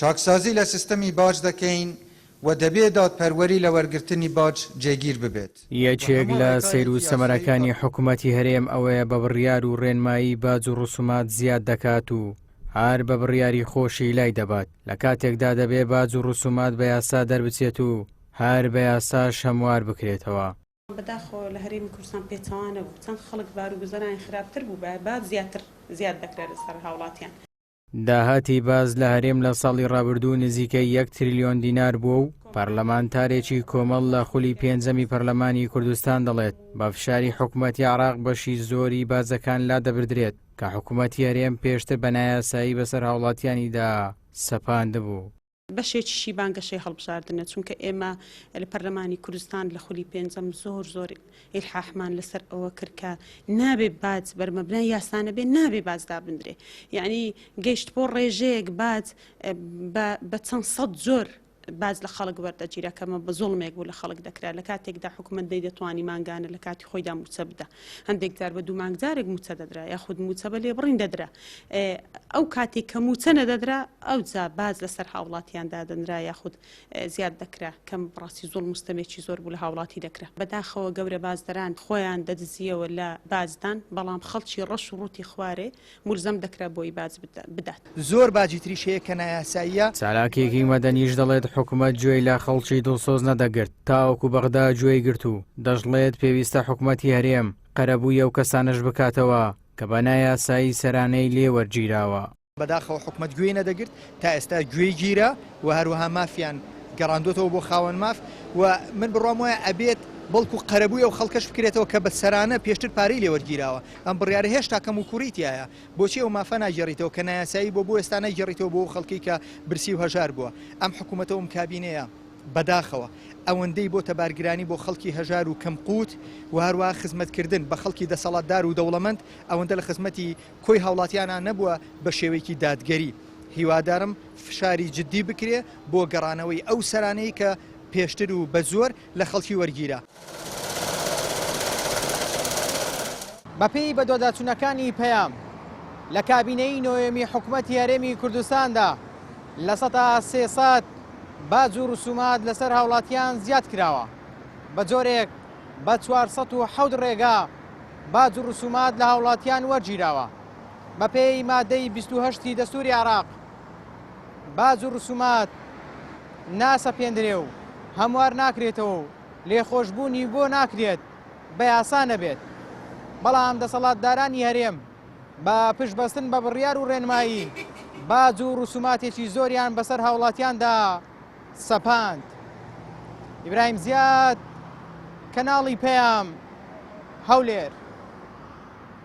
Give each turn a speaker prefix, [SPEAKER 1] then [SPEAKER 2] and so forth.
[SPEAKER 1] چاکسازی لە سیستەمی باج دەکەین و دەبێ دادپەروەری لە وەرگرتنی باج جێگیر ببێت و
[SPEAKER 2] یەکێک
[SPEAKER 1] هەموو
[SPEAKER 2] لە سەیر
[SPEAKER 1] ڕێکارێکی
[SPEAKER 2] و
[SPEAKER 1] یاسایی
[SPEAKER 2] سەمەرەکانی حکومەتی هەرێم ئەوەیە بە بڕیار و ڕێنمایی باج و ڕسومات زیاد دەکات و هەر بە بڕیاری خۆشی لای دەبات، لە کاتێکدا دەبێ باج و ڕسومات بە یاسا دەربچێت و هەر بە یاساش هەموار بکرێتەوە.
[SPEAKER 3] بەداخەوە لە هەرێمی کوردستان پێچەوانە بوو، چەند خەڵک باروگوزەرانی خراپتر بووبایە باج زیاتر زیاد دەکرا لەسەر هاوڵاتیان.
[SPEAKER 2] داهاتی باج لە هەرێم لە ساڵی ڕابردوو نزیکەی یەک تریلیۆن دینار بووە و پەرلەمانتارێکی کۆمەڵ لە خولی پێنجەمی پەرلەمانی کوردستان دەڵێت، بە فشاری حکومەتی عێراق بەشی زۆری باجەکان لادەبردرێت کە حکومەتی هەرێم پێشتر بە نایاسایی بەسەر هاوڵاتیانیدا سەپاندبوو.
[SPEAKER 3] بەشێکیشی بانگەشەی هەڵبژاردنە، چونکە ئێمە لە پەرلەمانی کوردستان لە خولی پێنجەم زۆر زۆر ئیلحاحمان لەسەر ئەوە کرد کە نابێ باج بەرمەبنای یاسا نەبێ، نابێ باج دابندرێ. یەعنی گەیشت بۆ ڕێژەیەک باج بە چەند سەد جۆر باج لە خەڵک وەردەگیرا کە ئەمە بە زوڵمێک بوو لە خەڵک دەکرا، لە کاتێکدا حکومەت نەیدەتوانی مانگانە لە کاتی خۆیدا مووچە بدا. هەندێک جار بە دوو مانگ جارێک مووچە دەدرا یاخود مووچە بە لێبڕین دەدرا. ئەو کاتێک کە مووچە نەدەدرا ئەوجا باج لەسەر هاوڵاتیان دادەنرا یاخود زیاد دەکرا کەم بەڕاستی زوڵم و ستەمێکی زۆر بوو لە هاوڵاتی دەکرا. بەداخەوە گەورە باجدەران خۆیان دەدزیەوە لە باجدان بەڵام خەڵکی ڕەش و ڕووتی خوارێ مولزەم دەکرا بۆی باج بدات.
[SPEAKER 4] زۆر باجی تریش هەیە کە نایاساییە.
[SPEAKER 2] چالاکێکی مەدەنیش دەڵێت حکومەت گوێی لە خەڵکی دڵسۆز نەدەگرت تاوەکو بەغدا گوێی گرت و دەشڵێت پێویستە حکومەتی هەرێم قەرەبووی ئەو کەسانەش بکاتەوە کە بە نایاسایی سەرانەی لێ وەرگیراوە.
[SPEAKER 4] بەداخەوە حکومەت گوێی نەدەگرت، تا ئێستا گوێی گیرا و هەروەها مافیان گەڕاندۆتەوە بۆ خاوەن ماف و من بڕوام وایە ئەبێت بەڵکو قەرەبووی ئەو خەڵکەش بکرێتەوە کە بە سەرانە پێشتر پارەی لێ وەرگیراوە، ئەم بڕیارە هێشتا کەموکوڕی تیایە، بۆچی ئەو مافە ناگێڕیتەوە کە نایاسایی بووە، بۆ ئێستا نایگێڕیتەوە بۆ ئەو خەڵکەی کە برسی و هەژار بووە؟ ئەم حکومەتە و ئەم کابینەیە بەداخەوە ئەوەندەی بۆتە بارگرانی بۆ خەڵکی هەژار و کەم قوت و هەروەها خزمەتکردن بە خەڵکی دەسەڵاتدار و دەوڵەمەند ئەوەندە لە خزمەتی کۆی هاوڵاتیانا نەبووە بە شێوەیەکی دادگەری. هیوادارم فشاری جدی بکرێ بۆ گەڕانەوەی ئەو سەرانەی کە پێشتر و بە زۆر لە خەڵکی وەرگیرا.
[SPEAKER 2] بەپێی بەدواداچوونەکانی پەیام، لە کابینەی نۆیەمی حکومەتی هەرێمی کوردستاندا 300% باج و رسومات لەسەر هاوڵاتیان زیاد کراوە، بە جۆرێک بە 407 رێگا باج و رسومات لە هاوڵاتیان وەرگیراوە. بەپێی مادەی 28 ی دەستوری عێراق باج و رسومات ناسەپێندرێ و هەموار ناکرێتەوە و لێخۆشبوونی بۆ ناکرێت بە یاسا نەبێت، بەڵام دەسەڵاتدارانی هەرێم بە پشتبەستن بە بڕیار و ڕێنمایی باج و ڕسوماتێکی زۆریان بەسەر هاوڵاتیاندا سەپاند. ئیبراهیم زیاد، کەناڵی پەیام، هەولێر.